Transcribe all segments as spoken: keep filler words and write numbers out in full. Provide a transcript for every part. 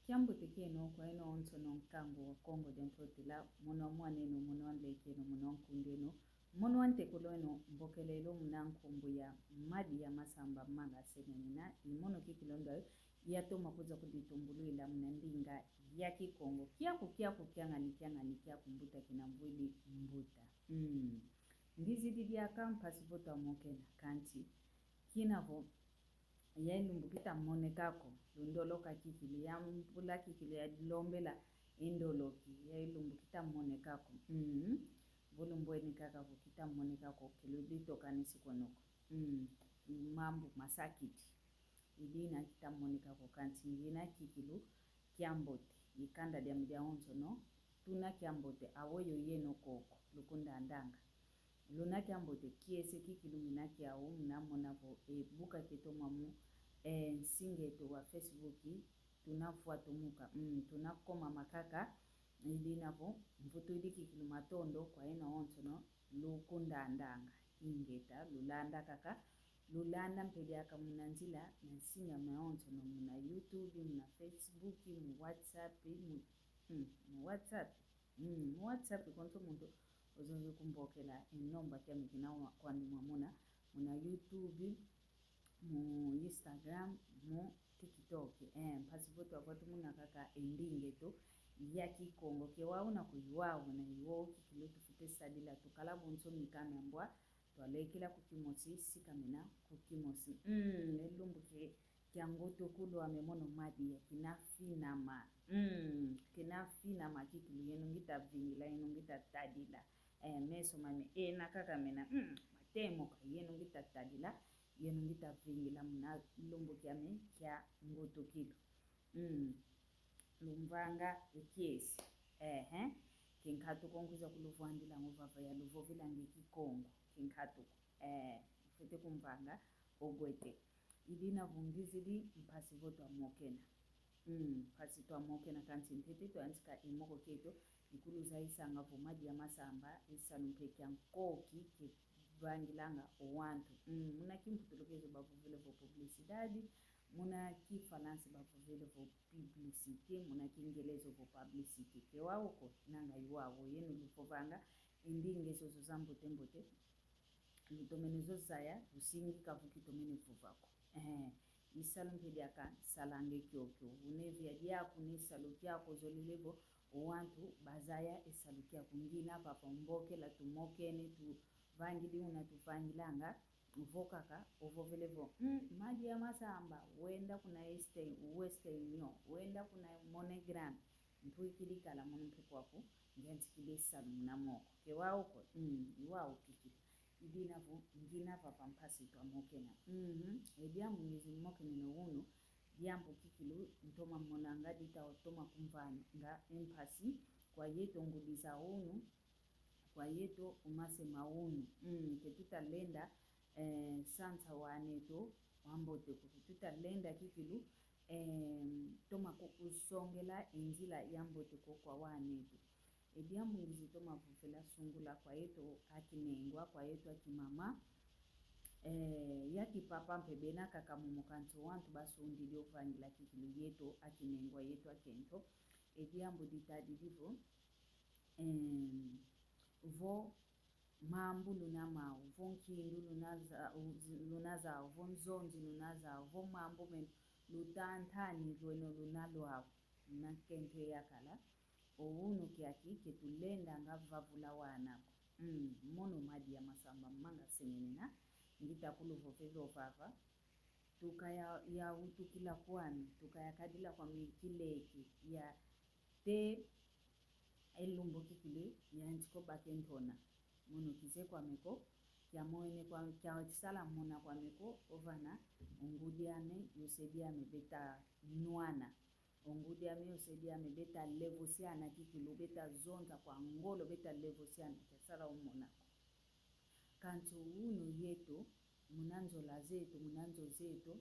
Kiambote kieno kwa eno onsono nkangu wa Kongo dia Ntotila, mono wa mwaneno, mono wa nlekeno, mono wa nkundeno, mono wa ntekuleno, mbokelelo muna nkumbu ya Madi ya Masamba Manga Sengenina, i mono kikilu ndo yatoma kwiza kuditumbulwila muna ndinga ya Kikongo. Kiaku, kiaku, kiangani, kiangani, kiaku mbuta kina mvwidi mbuta. Mm. Ngizidi diaka mpasi vo twamokena, kansi kina vo ya ilumbu kita moneka ko, lundoloka kikilu, ya mpula kikilu, ya lombela indoloki, ya ilumbu kita moneka ko. Mm. Vo lumbweni kaka vo kita moneka ko, ke luditokanisi kono ko. Mm. Mambu masakidi. I dina kita moneka ko, kansi ngina kikilu kiambote. I kanda diame dia onsono, tuna kiambote, aweyi oyeno koko, lukundandanga. Luna kiambote kiese kikilu ngina kiau, muna mona vo, e, bu kaketoma mu, e, nsinga eto wa Facebook, tuna fwatumuka, mm, tuna koma makaka, i dina vo, mvutudi kikilu matondo kwa eno onsono, lukundandanga. Ingeta, lulanda kaka, lulanda mpe diaka muna nzila, na nsinga mia onsono, muna YouTube, muna Facebook, mu WhatsApp, mu, mm, mu WhatsApp. Mm, mu WhatsApp konso muntu ozonzi kumbokela e nomba kiame kina wa-, kwandi mwamona, muna YouTube, mu Instagram, mu TikTok. Eh, mpasi vo twavwatumuna kaka e ndinga eto ya Kikongo. Ke wau na ku iwau na iwau kikilu tufwete sadila, tukala bonso mika mia mbwa, twalekela ku kimosi, sikamena ku kimosi. Mm, e lumbu ke kia ngoto kulu ame mono Madi ya kina finama. Mm, kina finama kikilu, yeno ngita vingila, yeno ngita tadila. Eh, meso mame, ena kaka mena, mm, matemoka, yeno ngita tadila, yeno ngita vingila muna lumbu kiame kia ngoto kilu. Mm. Lumvanga e kiese. Ehe. Kinkatu ko nkwiza kuluvwandila ngo vava ya luvovilanga e Kikongo. Kinkatu ko. Eh, fwete kumvanga, ogwete. I dina vo ngizidi mpasi vo twamokena. Mm, mpasi twamokena kansi ntete twayantika e moko kieto, i kuluzayisanga vo Madi ya Masamba, e salu mpe kia nkoki kivangilanga o wantu. Mm, muna Kimputulukezo bavovele vo publicidade, muna Kifalansa bavovele vo publicité, muna Kingelezo vo publicité. Ke wau ko, nanga i wau, yeno luvovanga e ndinga zozo za mbote mbote, lutomene zo zaya, lusingika vo kitomene vova ko. Eh, i salu mpe diaka salanga kiokio. Una e via diaku, una e salu kiaku, zolele vo o wantu bazaya e salu kiaku. Ngina vava, mbokela, tumokene, tuvangidi una tuvangilanga, vo kaka ovovele vo, mm, Madi ya Masamba, wenda kuna Eastern, Western Union, wenda kuna MoneyGram, ntwikidi kala mono mpe kwaku, ngiantikidi e salu muna moko. Ke wau ko, mm, i wau kikilu. I dina vo, ngina vava mpasi twamokena. Mhm. E diambu ngizi mokenene unu, diambu kikilu, ntoma monanga dita otoma kumvanga e mpasi kwa yeto ngudi za unu, kwa yeto o mase ma unu. Mm, ke tuta lenda, eh, sansa wan'eto wa mbote ko. Ke tuta lenda kikilu, eh, toma kukusongela e nzila ya mbote ko kwa wan'eto. E diambu ngizi toma vovela sungula kwa yeto a kinengwa, kwa yeto a kimama, eh, ya kipapa mpe bena kaka momo kansi o wantu basundidi ovangila kikilu yeto a kinengwa, yeto a kento. E diambu ditadidi vo, em, vo mambu luna mau, vo nkindu luna za-, luna zau, vo nzonzi luna zau, vo mambu meno lutantani lweno luna lwau, na nkento yakala, o unu kiaki ke tulendanga vavula wana ko. Mm, mono Madi ya Masamba Manga Sengenina, ngita kuluvovela vava, tukaya, ya utukila kwami, tukaya kadila kwami kileke, ya te e lumbu kikilu, yantika obaka e ntona. Mono kize kwame ko, kiamwene kwa, kiasala mona kwame ko, ovana, o ngudi ame, yo se diame beta nwana. O ngudi ame, yo se diame beta levosiana kikilu, beta zonza kwa ngolo, beta levosiana, kiasala omona ko. Kansi unu yeto, muna nzola zeto, muna nzo zeto,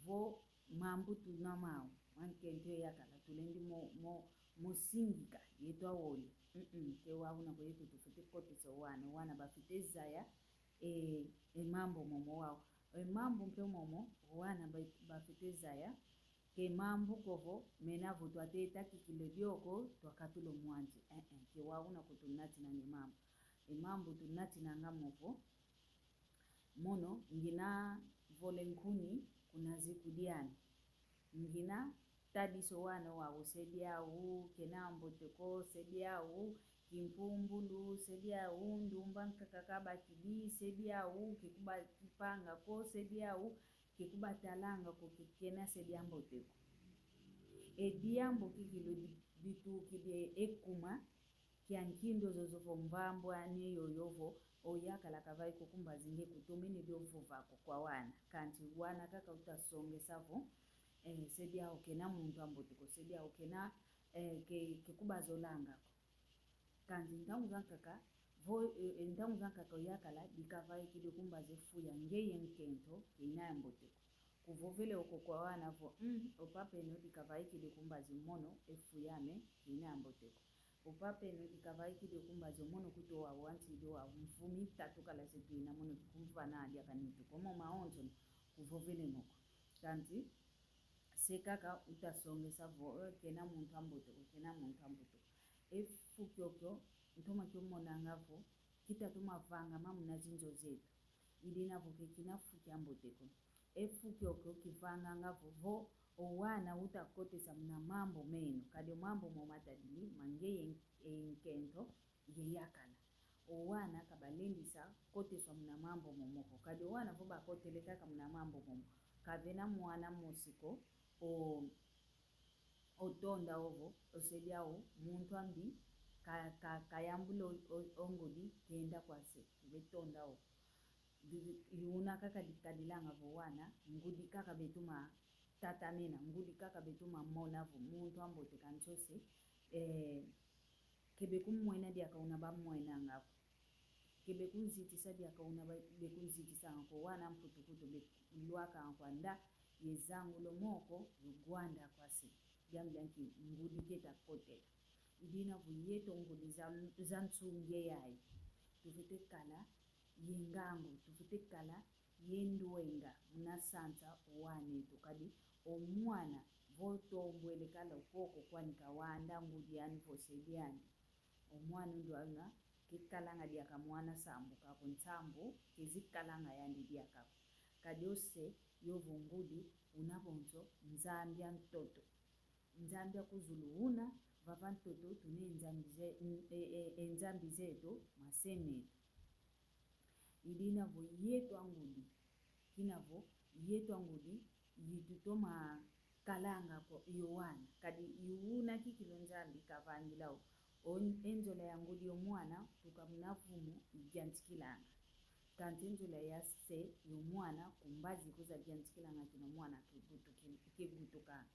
vo mambu tuna mau, mwa nkento yakala, tulendi mo, mo, mo singika, yeto awole. Mm-mm, ke wau una ko yeto tufwete kotesa wana, wana bafwete zaya, e, e mambu momo wau. E mambu mpe momo, wana ba, bafwete zaya, Ke mambu ko vo, mena vo twateta kikilu dio ko, twakatula o mwanzi. Eh, eh, ke wau una ko tunatinanga e mambu. E mambu tunatinanga mo vo, mono, ngina vole nkuni kuna ziku diani. Ngina tadisa o wana wau se diau, kena mbote ko se diau, kimpumbulu se diau, ndumba nkaka kabakidi se diau, ke kuba kipanga ko se diau, ke kubatalanga ko, ke kena se diambote ko. E diambu kikilu di-, ditukidi e kuma, kia nkindu zozo vo mvambwani yoyo vo, oyakala kavai ko kumbazi nge kutomene dio vova ko kwa wana. Kanti wana kaka utasongesa vo, eh, se diau kena muntu ambote ko, se diau kena, eh, ke, ke kubazolanga ko. Kanti ntangu zankaka, vo, eh, eh, ntangu zankaka oyakala, dikavaikidi kumbazi fu ya ngeye nkento, kena yambote ko. Kuvovele oko kwa wana vo, mm, o papa eno dikavaikidi kumbazi mono, e fu yame, kena yambote ko. O papa eno dikavaikidi kumbazi mono kutu wa wanti dio wa mvumi tatu kala se tuina mono kikumvana diaka nitu ko mo mawonso kuvovele mo ko. Kanti, se kaka utasongesa vo, eh, kena muntu ambote ko, kena muntu ambote ko. E fu kiokio, ntoma kio monanga vo, kitatoma vangama muna zinzo zeto. I dina vo ke kina fu kiambote ko. E fu kiokio kivanganga vo, vo o wana utakotesa muna mambu meno, kadi o mambu mo matadidi, ma ngeye en-, e nkento, ye yakala. O wana kabalendisa koteswa muna mambu momo ko. Kadi o wana vo bakotele kaka muna mambu momo, kavena mwana mosi ko, o, otonda ovo, o se diau, muntu ambi, ka, ka, kayambula o, o, o ngudi, kenda kwa se, betonda ovo. Di-, i una kaka dikadilanga vo wana, ngudi kaka betoma tatamena, ngudi kaka betoma mona vo muntu ambote kansi o se, eh, ke bekumwena diaka una bamwenanga ko. Ke bekunzitisa diaka una ba-, bekunzitisanga ko, wana mputukutu belwakanga kwa nda, ye zangula o moko, ye gwanda kwa se. Diambu dia nki? Ngudi keta kotela. I dina vo yeto ngudi za, za nsungi yayi, tufwete kala ye ngangu, tufwete kala ye ndwenga muna sansa o waneto. Kadi o mwana vo tombwele kala okoko kwani kawanda ngudi ani vo se diani, o mwana ndwenga kekalanga diaka mwana sambu, kako nsambu kezikalanga yandi diaka ko. Kadi o se yovo ngudi una bonso Nzambi a ntoto. Nzambi a kuzulu una, vava ntoto tuna e nzambi ze-, e, e, e nzambi zeto, ma se meto. I dina vo yeto angudi, kina vo yeto angudi, i tutoma kalanga ko yo wana. Kadi i una kikilu Nzambi kavangila o, o, e nzola ya ngudi yo mwana, tuka muna vumu, igiantikilanga. Kansi e nzola ya se yo mwana, kumbazi kuzagiantikilanga kina o mwana kegutuki-, kegutukanga.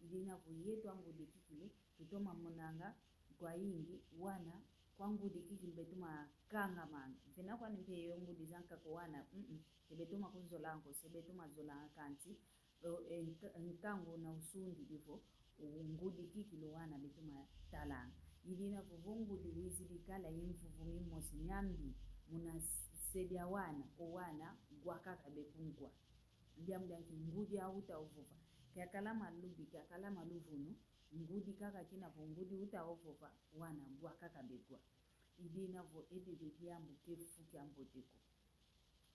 I dina vo yeto angudi kikilu, tutoma monanga, kwa yingi, wana, kwa ngudi kikilu betoma kangamanga. Vena kwani mpe yo ngudi zankaka o wana, mm, mm, ke betoma kunzolanga ko, se betoma zolanga kansi, o, e, nk-, nkangu una usundidi vo, o ngudi kikilu wana betoma talanga. I dina vo, vo ngudi wizidi kala ye mvuvu mimosi miambi, muna s-, se dia wana, o wana, gwa kaka bekunkwa. Diambu dia nki? Ngudi a uta ovova. Kiakala maludi, kiakala maluvunu, ngudi kaka kina vo ngudi uta ovova, wana gwa kaka begwa. I dina vo edede diambu ke fu kiambote ko.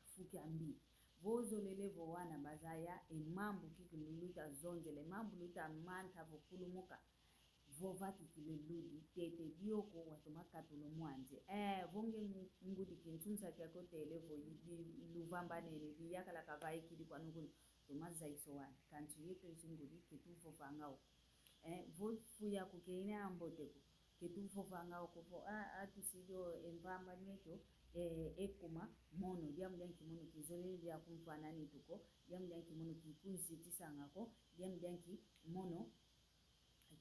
Fu kiambi. Vo ozolele vo wana bazaya, e mambu kikilu lutazonzele, mambu lutamanta vo kulumuka. Vova kikilu e ludi, tete dio ko watoma katula o mwanzi. Eh, vo nge ng-, ngudi kinsunsa kiakio tele vo i-, di-, luvambanene, diyakala kavaikidi kwanu kuna, toma zayisa o wana. Kansi yeto ezi ngudi, ke tuvovanga o ko. Eh, vo fu yaku ke ina ambote ko, ke tuvovanga o ko vo, ah, ah, tusidi o e mvambwani eto, eh, e kuma, mono, diambu dia nki mono kizolele dia kumvana nitu ko, diambu dia nki mono kikunzitisanga ko, diambu dia nki mono,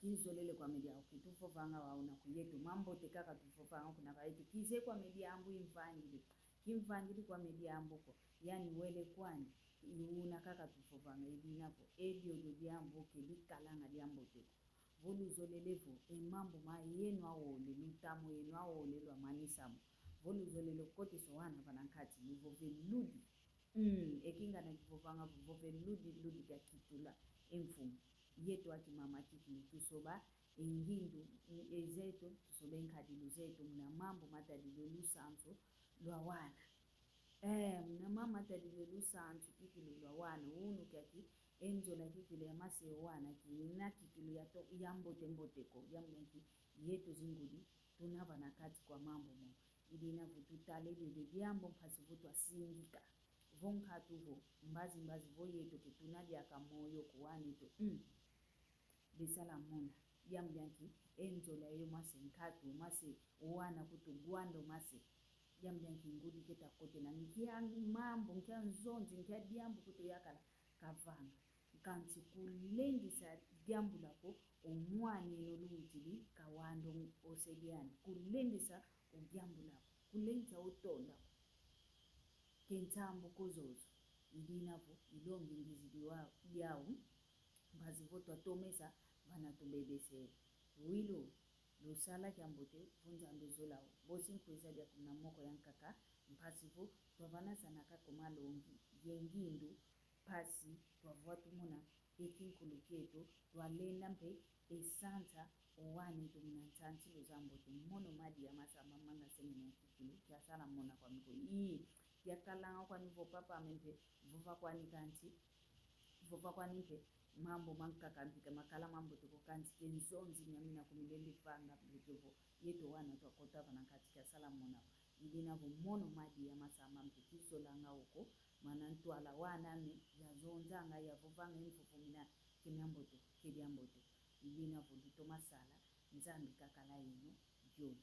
kizolele kwame diau, ke tuvovanga wau una ko yeto, mambote kaka tuvovanga kuna vayeto, kize kwame diambu imvangidi, kimvangidi kwame diambu ko, yani wele kwandi, i una kaka tuvovanga. I dina vo, e diodio diambu ke dikalanga diambote ko. Vo luzolele vo, e mambu ma yeno awole, lutamo yeno awole lwamanisa mo. Vo luzolele kotesa o wana vana nkati, luvove ludi. Mm, e kingana kivovanga vo, vove ludi, ludi kia kitula, e mfumu. Yeto aki mama kikilu tusoba e ngindu, e zeto, tusoba e nkadilu zeto, muna mambu matadidi o lusansu lwa wana. Eh, muna mambu matadidi o lusansu kikilu lwa wana, unu kiaki, e nzola kikilu ya mase o wana, kina kikilu ya to-, ya mbote mbote ko, diambu dianki, yeto zingudi, tuna vana kati kwa mambu mo. I dina vo tutalele diambu mpasi vo twasingika. Vo nkatu vo, mbazi mbazi vo yeto ke tuna diaka moyo ko waneto. Mm. Besala mona. Diambu dianki, e nzola yo mase nkatu, mase o wana kutu gwando mase. Diambu dianki ngudi keta kotela nkia mambu, nkia nzonzi, nkia diambu kutu yakala kavanga. Kansi kulendisa diambu lako o mwan'eno luwitidi kawando o se diani. Kulendisa o diambu lako. Kulendisa o tonda ko. Ke nsambu ko zozo. I dina vo, ilongi ngizidi wa, yau. Mpasi vo twatomesa, vana tubebesele. Wilu, lusala kiambote, vo Nzambi zola o. Bosi nkwiza dia kuna moko ya nkaka, mpasi vo, twavana sana kaka malongi, ye ngindu, mpasi, twavwa tumona, e kinkulu kieto, twalenda mpe, e sansa, o waneto muna nsansilu zambote, mono madia masamba manga sengene ya kikilu, kiasala mona kwami ko. Ii, kiakalanga kwani vo papa ame mpe, vova kwani kansi, vova kwani mpe, mambu mankaka mpe ke makala mambote ko kansi ke nzonzi miamina kumilendi vanga mpe ke vo, yeto wana twakota vana kati kiasala mona ko. I dina vo mono madia masamba mpe kizolanga o ko, mana ntwala wana ame, yazonzanga, yavovanga e mvovo mina ke miambote, ke diambote. I dina vo lutoma sala, Nzambi kakala yeno, yoyo.